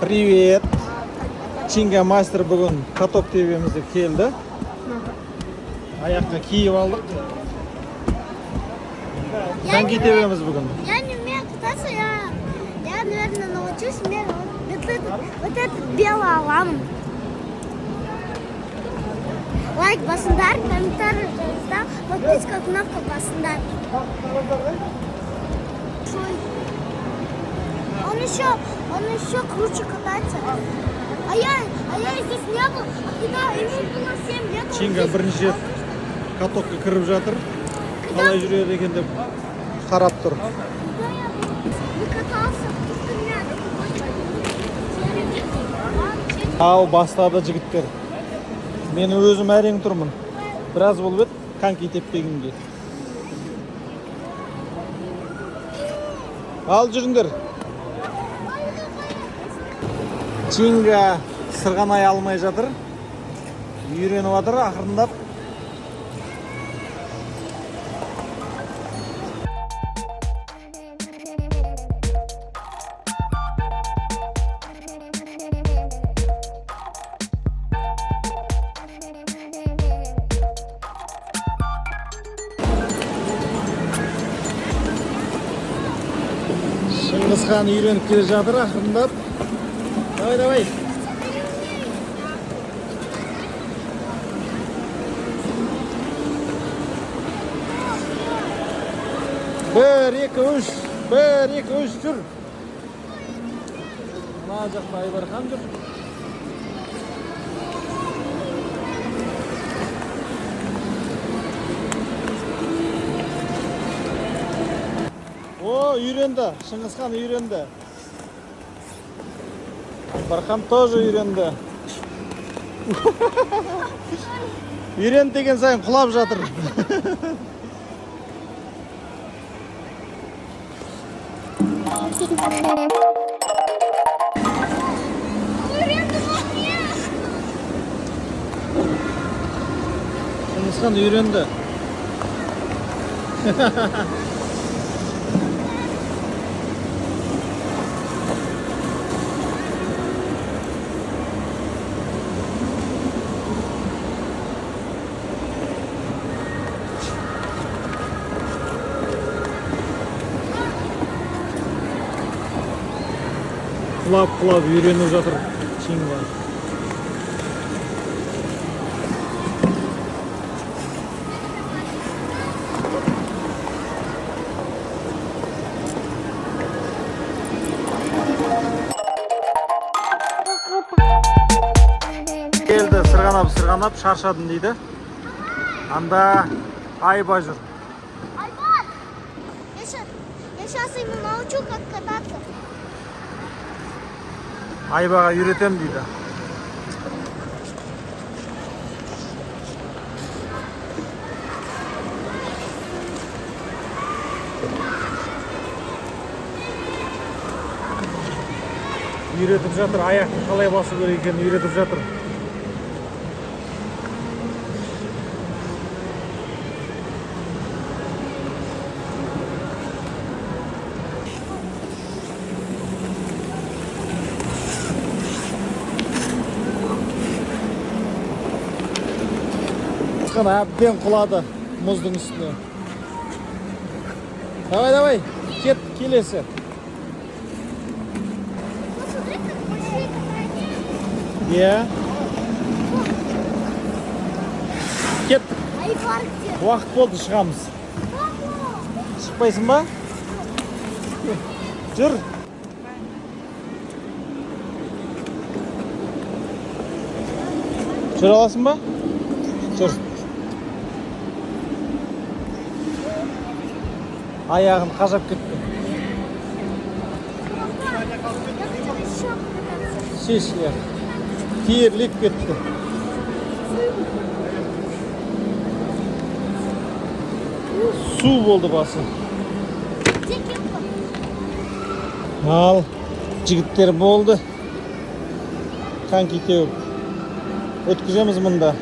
Привет. Чинга мастер бүгін каток тебеміз деп келді. Аяққа киіп алдық. Коньки тебеміз бүгін. Я не умею кататься, я наверное, научусь. Мне вот этот белый алам. Лайк басыңдар, комментарий жазыңдар, подписка кнопка басыңдар. Ой. Он еще круче катается. А я здесь не был, а когда ему было 7 лет, он Чинга здесь бірінші рет катокқа кіріп жатыр. Қалай жүреді екен деп қарап тұр. Когда я не катался, просто меня Ал бастады жігіттер. Мен өзім әрең тұрмын. Біраз болып еді коньки теппегенге. Ал жүріңдер. Чинга сырғанай алмай жатыр. Үйреніп жатыр ақырындап. Шыңғысхан үйреніп келе жатыр ақырындап. Давай, давай. Бір, екі, үш. Бір, екі, үш, жүр. Мына жақта Айбархан жүр. О, үйренді. Шыңғысхан үйренді. Айбархан тоже үйренді. Үйрен деген сайын құлап жатыр. Шыңғысхан үйренді. Құлап құлап үйреніп жатыр Чинга. Келді сырғанап сырғанап шаршадым дейді. Анда Айба жүр. Айбар! Я сейчас ему научу, как кататься. Айбаға үйретем дейді. Үйретіп жатыр, аяқты қалай басу керек екенін үйретіп жатыр. Шыңғысхан әбден құлады мұздың үстіне. Давай, давай, кет келесі. Посмотри, как большие катаются. Иә. Кет, Айбар где? уақыт болды, шығамыз. Папа! Шықпайсың ба? Жүр. Жүре аласың ба? Жүр. Аяғын қажап кетті. Папа, я хотела еще покататься. Шеш, иә. Терлеп кетті. Су болды басы. Где кепка? Ал, жігіттер болды. Коньки теуіп. Өткіземіз мұнда.